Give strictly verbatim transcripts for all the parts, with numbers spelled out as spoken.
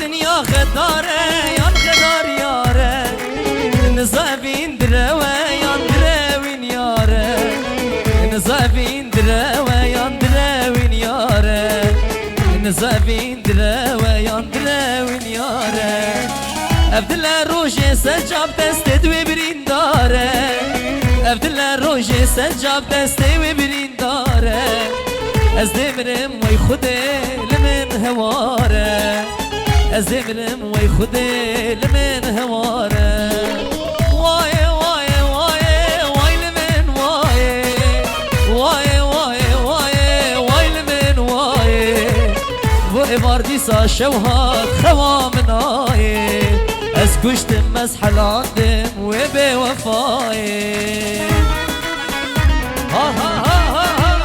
Ya xedar e, yan xedar yar e. Niza evîn direw e, yan direwîn yar e. Niza evîn direw e, yan direwîn yar e. Niza evîn direw e, yan direwîn yar e. Ev dile rojê sencab destê di wê birîndar e. Ev dile rojê sencab destê wê birîndar e. Ez dê mirim, wey Xwedê, li min hewar e. Ez dê mirim, wey Xwedê, li min hewar e. Wayê, wayê, wayê, way li min wayê. Wayê, wayê, wayê, way li min wayê. Bo êvar dîsa şew hat xewa min ayê. Ez kuştim, ez helandim wê bêwefayê. Ha, ha, ha, ha, ha.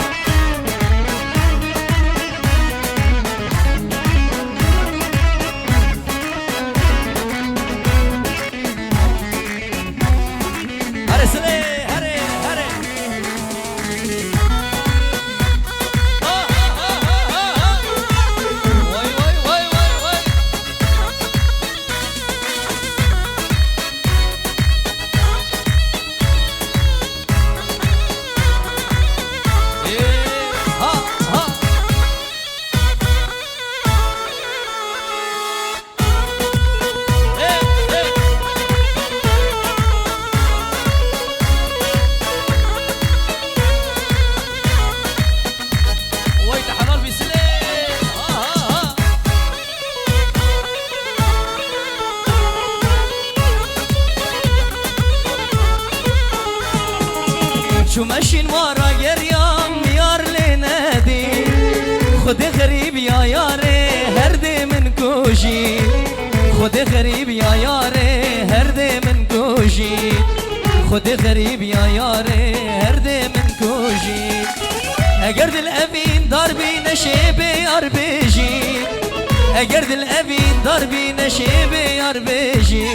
Here Silê, here, here. Ha, ha, ha, ha, ha, ha. Vay, vay, vay, vay, vay. Ê, ha, ha. Çûme şîn wara geriyam, yar lê nedî. Xwedê xerîbiya yarê her dê min kujî. Xwedê xerîbiya yarê her dê min kujî. Xwedê xerîbiya yarê her dê min kujî. Eger dil evîn darbî neşê bê yar bêjî. Eger dil evîn darbî neşê bê yar bêjî.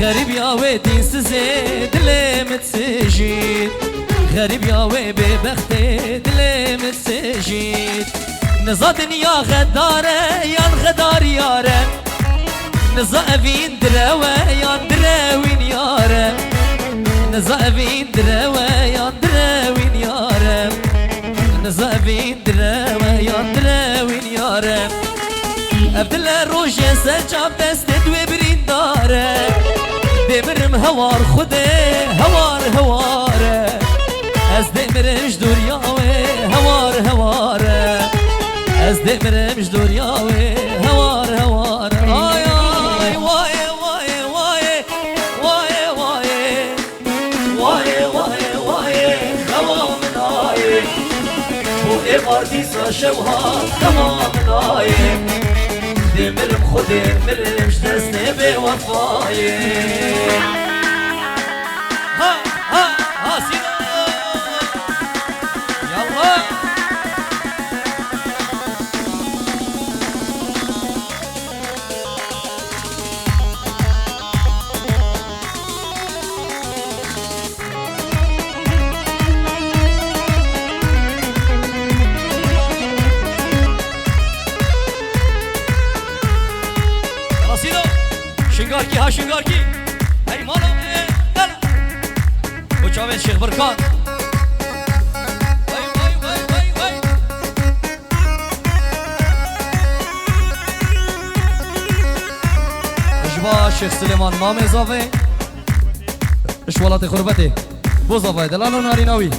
Xerîbiya wê dînsizê dilê min sijît. Xerîbiya wê bêbextê dilê min sijît. Niza dinya xedar e, yan xedar yar e. Niza evîn direw e, yan direwîn yar e. Niza evîn direw e, yan direwîn yar e. Niza evîn direw e, yan direwîn yar e. Ev dile rojê sencab destê di wê birîndar e. Dê mirim hewar Xwedê, hewar hewar e. Ez dê mirim ji doriya wê, hewar hewar e. Ez dê mirim ji doriya wê, hewar hewar e. Ay, ay, wayê, wayê, wayê, wayê, wayê. Wayê, wayê, wayê, xewa min ayê. Bo êvar dîsa şew hat xewa min ayê. Dê mirim Xwedê, mirim ji destê bêwefayê. Ha, ha, ha, Sîro. Yallah. Yala Sîdo, Şingarkî ha Şingarkî. Hey mala me, gel. Bu çavên Şêx Birkan. Vay, vay, vay, vay, vay. Ji ba Şêx Silêman mamê zavê. Ji welatê xurbetê. Bo zavayê delal û narîna wî.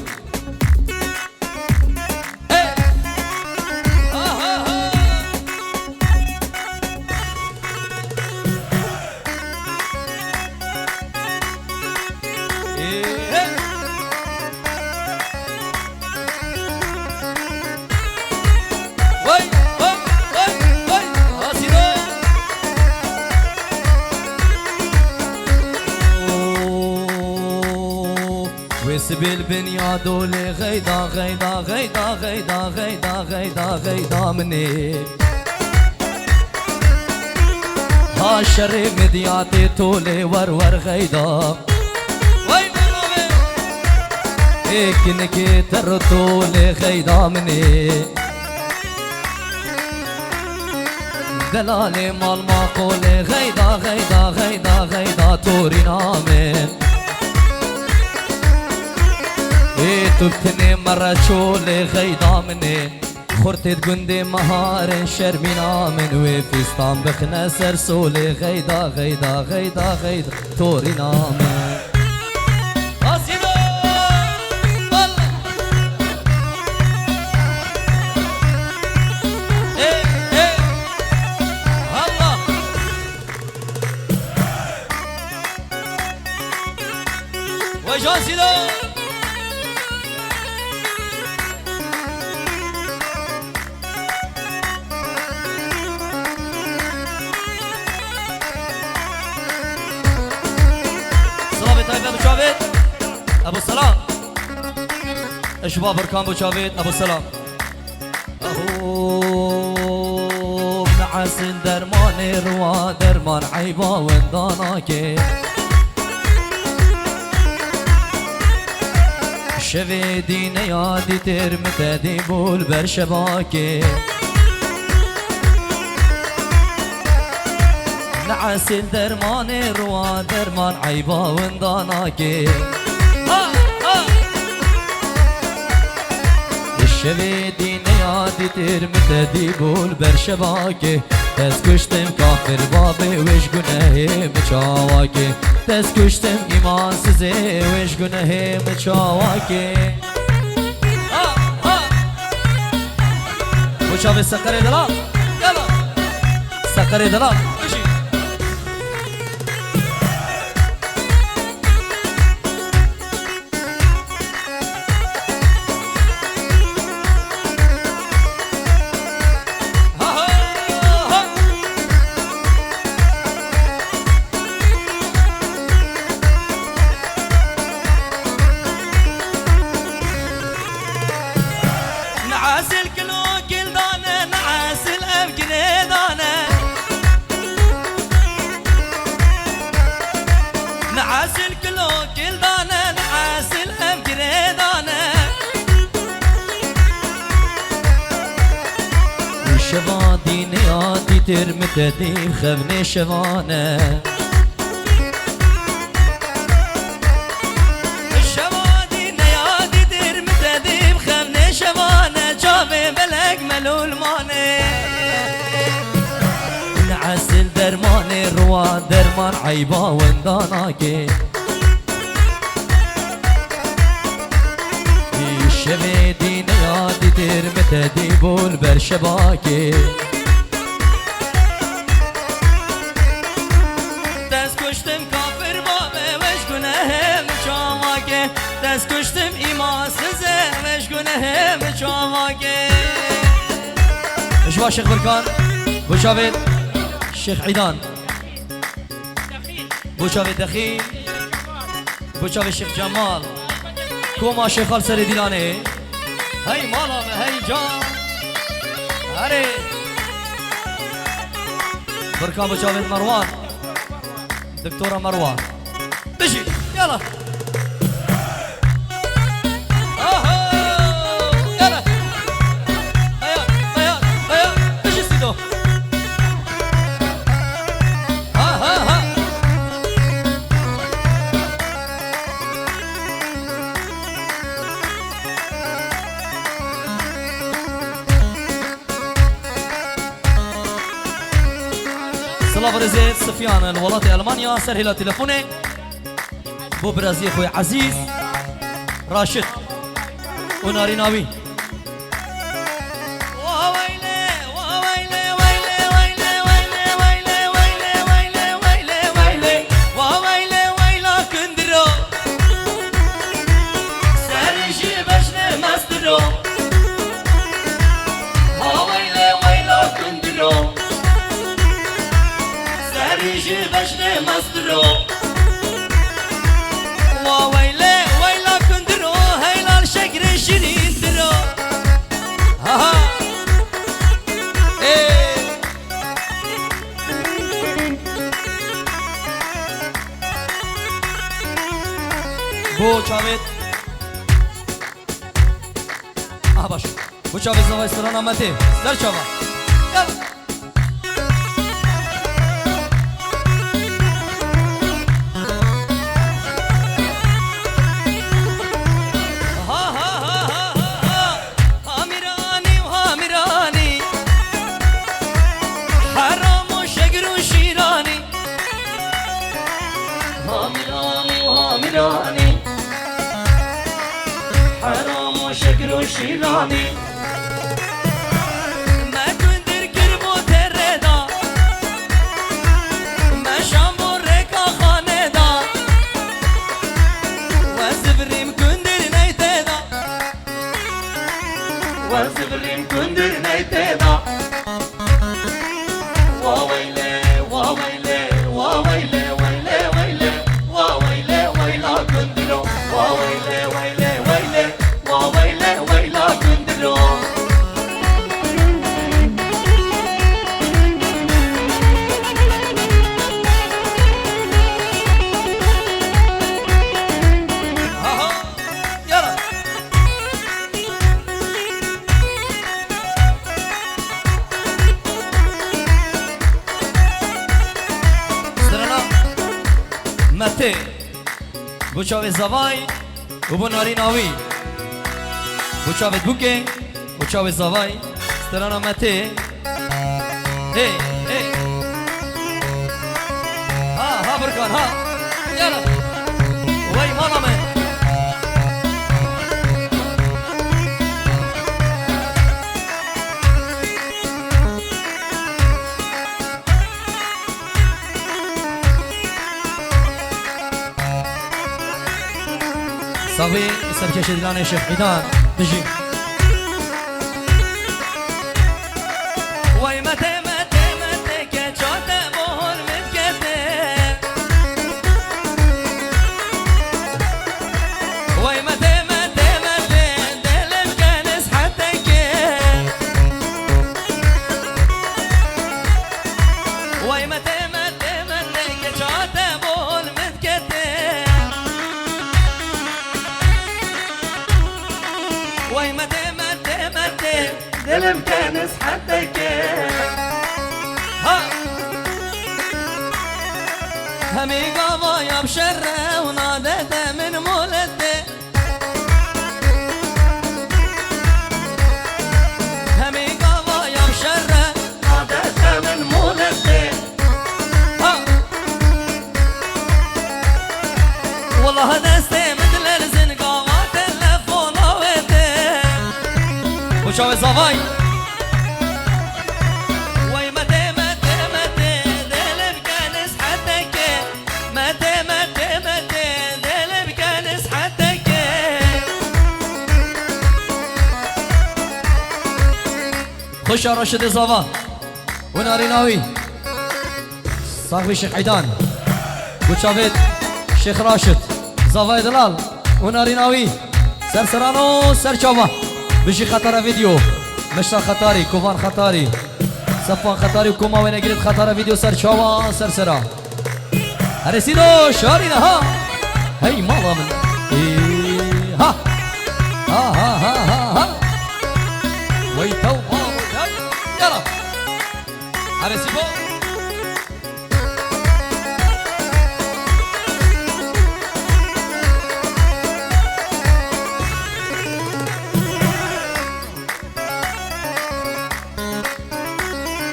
Hey! Ha, ha, ha! Hey! Wey, wey, wey, wey, Hasîno. Wê sibê li bin ya dolê xeyda, xeyda, xeyda, xeyda, xeyda, xeyda, xeyda min ê. Ha şerê midyatê tolê wer wer xeyda. Wey mala me. Ê kinikê ter tolê xeyda min ê. Delalê mal maqolê, xeyda, xeyda, xeyda, xeyda, torîna min. Ê tu bi tinê me re çolê, xeyda min ê. Xurtê di gundê me harên, şermîna min, wê fîstan bixine ser solê, xeyda, xeyda, xeyda, xeyda, torîna min. Azîdo! Ey, ey! Allah! Wejan Sîdo! Silavê taybet bi çavê Ebu Selam. Eşba Birkan bi çavê Ebu Selam. Eho, neesil dermanê riwa derman eyba wenda nake. Şevê dîne ya dîtir mi te dî bûl ber şebakê. Neesil dermanê riwa derman eyba wenda nake. Ha, ha. Şevê dîne ya dîtir mi te dî bûl ber şebakê. Dest kuştim kafir babê wê ji gunehê mi çawakê. Dest kuştim îmansizê wê ji gunehê mi çawakê. Ha, ha. Bu çavê seqerê delal. Yala. Seqerê delal. Bijî. Neesil kilokil dane, neesil ev girê dane. Neesil kilokil dane, neesil ev girê dane. Şeva dîne ya dîtir mi te dî xevnê şevane. Şeva dîne ya dîtir mi te dî xevnê şevane, çavê belek melûl mane. Neesil dermanê riwa derman eyba wenda nake. Şevê dîne ya dîtir mi te dî bûl ber şebakê. Dest kuştim kafir babe, wê ji gunehê mi çawakê. Dest kuştim îmansizê, wê ji gunehê mi çawakê. Ji va Şêx Birkan, bu çavê Şêx Îdan. Bu çavê Dexî. Bu çavê Şêx Cemal. Koma Şêxal serê Dîlanê. Hey mala me, hey can. Herê. Birka bu çavê Merwan. Doktora Merwan. Bijî. Yala. Aha! Yala! Aya, aya, aya! Bijî Sîdo! Ha, ha, ha! Silav rizê Sifyan li welatê Elmanya ser hêla telefonê. Bo biraziyê xwe ezîz Raşid û narîna wî. Wa weyle, wa weyle, weyle, weyle, weyle, weyle, weyle, weyle, weyle, weyle, weyle, wa weyle, weyla kundiro. Serî jî beşne mestiro. Wa weyle, weyla kundiro. Serî jî beşne mestiro. Wa weyle, weyla kundiro, heylal şekrê şirîn tiro. Ha ha. Ê. Bu çavêt. Aha baş. Bu çavê zavay strana me tê. Ser çava. Gel. Îranî. Me gundir kir bo terê da, me şan bo rêka xanê da, we zivirîm gundir ney tê da, we zivirîm gundir ney tê da. Wa weyle, wa weyle, wa weyle, weyle, weyle, wa weyle, weyla gundilo. Wa weyle, weyle, weyle, wa weyle, weyla gundilo. Aha, yala. Strana Mete. Bo çavê zavay û bo narîna wî. Bo çavê bûkê û çavê zavay. Strana Mete. Hey, hey. Ha, ha, Birkan, ha. Yala. Wey mala me. Saxî serkeşê dilanê Şêx Îdan dijî. Wey mete, mete, mete, keça te bol min kete. Wey mete, mete, mete, dilim kenis heteke. Wey mete, mete, mete, keça te bol min kete. Wey mete, mete, mete, dilim kenis heteke. Ha! Hemî gava ya bi şerre û nadede min molete. Hemî gava ya bi şerre, nadede min molete. Ha! Wela destê min dilerzin gava telefona wê tê. Bo çavê zavay. Wey mete, mete, mete, dilim kenis heteke. Mete, mete, mete, dilim kenis heteke. Xweşa Raşidê Zava. Û narîna wî. Saxbî Şêx Eydan. Û çavêt Şêx Raşid. Zavayê Dilal. Û narîna wî. Ser serano, ser çava. Bijî Xetara Video. Meşta Xetarî, Kovan Xetarî. Sefan Xetarî û koma wê negirêt Xetara Video ser çava, ser sera. Herê Sîno, şarîne ha. Hey mala min. Ê, ha. Ha, ha, ha, ha, ha. Wey tew, ha, wey tew. Yala. Herê Sîbo.